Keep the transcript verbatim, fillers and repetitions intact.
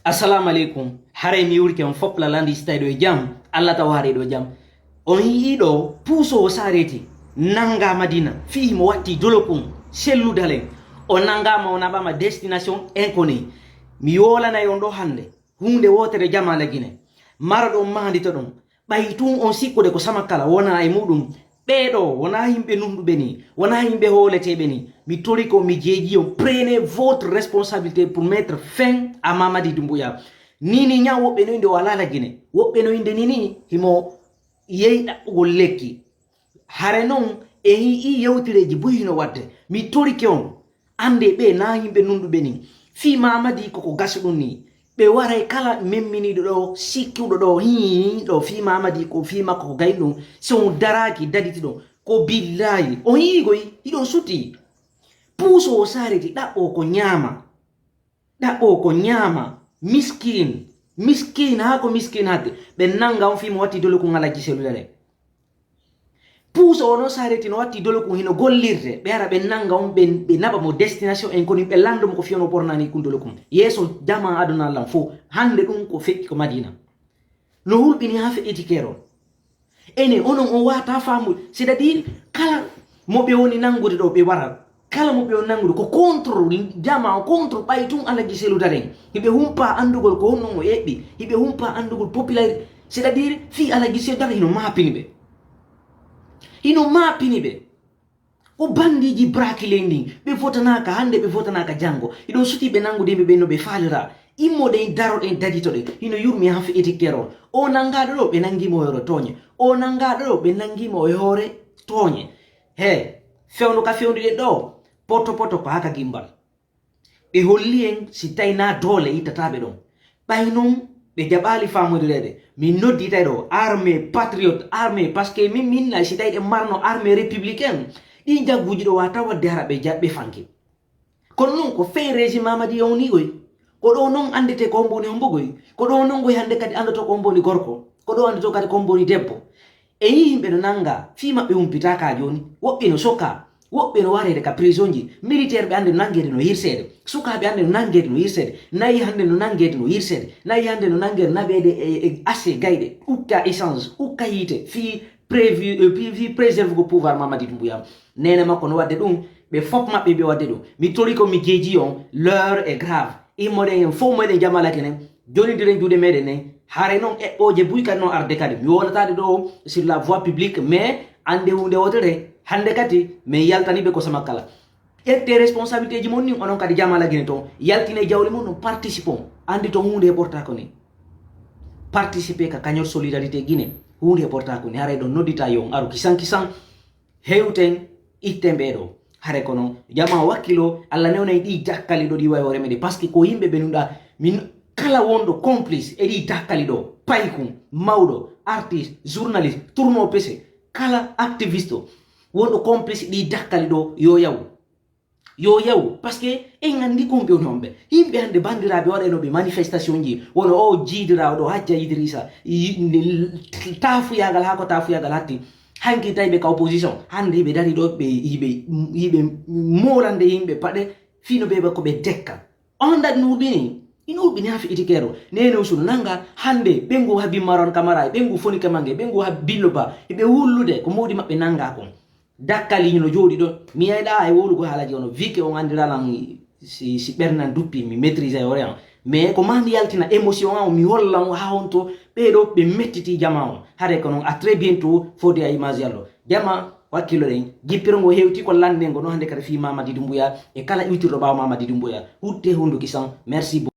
Assalamu aleykum. Haray mi wurike on fop lalandi si tawi ɗo e jam. Allah taw haray ɗo e jam. On yi'i ɗo puuso o sareti nanga Madina fii mo watti dolokun sellu dalen. O nangama o naɓama destination inconnue. Mi yolanay on ɗo hande huunde wootere jama Lagine. Maro ɗon maandito ɗon. Ɓay tun on sikkude ko sama kala wona e muɗum. Ɓee ɗo wona yimɓe nunɗuɓe ni, wona yimɓe hooleteeɓe ni. Mi torike on, mi jeeji on, prenez votre responsabilité pour mettre fin à Mamadi Doumbouya. Nini ñaw woɓɓe no inde o alaa Lagine, woɓɓe no inde nini himo yehi ɗaɓɓugol lekki. Hare non e yi'i yewtireeji buy hino wadde. Mi torike on, ande ɓe na yimɓe nunɗuɓe ni. Fii Mamadi koko gasu ɗum ni. Ɓe waray kala memminiiɗo ɗo, sikkuɗo ɗo, hii ɗo fii Mamadi ko fii makko ko gayi ɗum. Si on daraaki daditi ɗon, ko billahi. On yi'i goy, hiɗon suti. Puuso o sareti ɗaɓɓo ko ñaama. Ɗaɓɓo ko ñaama. Miskin. Miskin, haa ko miskin hadde. Ɓe nanga on fii mo watti dole ko ngalaji selulare. Puuso o no sareti no watti dole kun hino gollirde. Ɓe ara ɓe nanga on, ɓe, ɓe naɓa mo destination inconnue, ɓe lando mo ko fiyono ɓornani kun dole kun. Yeeso jama aduna lan fof, hande ɗum ko feƴƴi ko Madina. No hulɓini haa feƴƴiti keerol. Ene, onon on wata faamu, c'est-à-dire, kala mo ɓe woni nangude ɗo, ɓe wara. Kala mo ɓe on nangude, ko contre jama, contre ɓay tun Alaji Selu Daren. Hiɓe humpa andugol ko honno mo eɓɓi. Hiɓe humpa andugol popularité. C'est-à-dire, fii Alaji Selu Daren hino maapini ɓe. Hino maapini ɓe. Ko bandiji brakile ndin. Ɓe fotanaka hande, ɓe fotanaka jango. Hiɗon suti ɓe nangude yimɓe ɓe no ɓe faalira. Immoɗen, daroɗen, daditoɗen. Hino yurmi han feƴƴiti keerol. O nangaɗo ɗo, ɓe nangi mo yoro tooñe. O nangaɗo ɗo, ɓe nangi mo e hoore tooñe. He, fewndo ka fewndide ɗo, poto poto ko haka gimbal. Ɓe holli en si tawi na doole ittataɓe ɗon. Ɓay non, ɓe jaɓaali faamondireede. Min nodditay ɗo armée patriote, armée, parce que min, min na si tawi ɗen marno armée républicaine, ɗin jagguji ɗo wata wadde hara ɓe jaɓɓe fanke. Kono non ko fin régime Mamadi on ni goy. Ko ɗo non andete ko hombo woni hombo goy. Ko ɗo non goy hande kadi andoto ko hombo woni gorko. Ko ɗo andoto kadi ko hombo woni debbo. E yii yimɓe no nanga, fii maɓɓe humpitaka jooni. Woɓɓe no soka, woɓɓe no wareede ka prisonji. Militaire ɓe ande no nangeede no hirseede. Sukaaɓe ande no nangeede no hirseede. Nayi hande no nangeede no hirseede. Nayi hande no nangeede naɓeede e, e asse gayɗe. Ukka essence, ukka yiite, fii prévu, euh, fii, fii préserve ko pouvoir Mamadi Doumbouya. Nene makko no wadde ɗum, ɓe fop maɓɓe ɓe wadde ɗum. Mi tori ko mi jeeji on, l'heure est grave. Immoɗen en fof meɗen jamalake nen, jonindiren juuɗe meɗen nen. Haray non eɓɓooje buy kadi non arde kadi. Mi wonataade ɗo sur la voie publique, mais ande hunde wotere, hande kadi min yaltani ɓe ko sama kala. Ƴette responsabilité ji mon ni, onon kadi jamalagine toon. Yaltine jawle mon non, participon. Andi toon hunde e ɓorta ko ni. Participer ka cagnotte solidarité Guinée. Hunde e ɓorta ko ni. Haray ɗon noddita yo on aru kisan kisan. Hewten, itten ɓee ɗo. Hare kono, jama wakkilo, Allah newnay ɗi dakkali ɗo ɗi wawi o remede. Parce que ko yimɓe ɓe nuɗa, min kala wonɗo complice e ɗi dakkali ɗo, paykun, mawɗo, artiste, journaliste, tourno pese, kala activiste o, wonɗo complice ɗi dakkali ɗo, yo yaw. Yo yaw, parce que en andi kon ɓe woni homɓe. Yimɓe hande bandiraɓe waɗayno ɓe manifestation ji, wono o jiidirawo ɗo Hajja Idrissa, i-, n-, taafuyagal haa ko taafuyagal hatti. Hanki tawi ɓe ka opposition, hande hiɓe dari ɗo, ɓe, hiɓe, hiɓe molande yimɓe paɗe, fino ɓe ko ɓe dekka. On dat no urbini, ina urbini ha fi itikero. Nene usuno nanga, hande, ɓe ngu ha Bimmaron Kamara, ɓe ngu Foni Kamange, ɓe ngu ha Billo Ba, hiɓe wullude, ko mawɗi maɓɓe nanga kon. Dakkali hino jooɗi ɗon. Mi yayɗa e wowlugo haalaji ono, vu que on anndiralan si, si ɓernan duppi, mi maîtrise e hoore am. Mais ko ma mi yaltina émotion am, mi holla on haa honto ɓee ɗo ɓe mettiti jama on. Hare ko non, à très bientôt, fodde a image yallo. Jama, wakkilo ɗen, jippiro ngo hewti ko lande ngo no hannde kadi fii Mamadi Doumbouya e kala iwtirɗo ɓaawo Mamadi Doumbouya. Hutte hunduki san, merci beaucoup.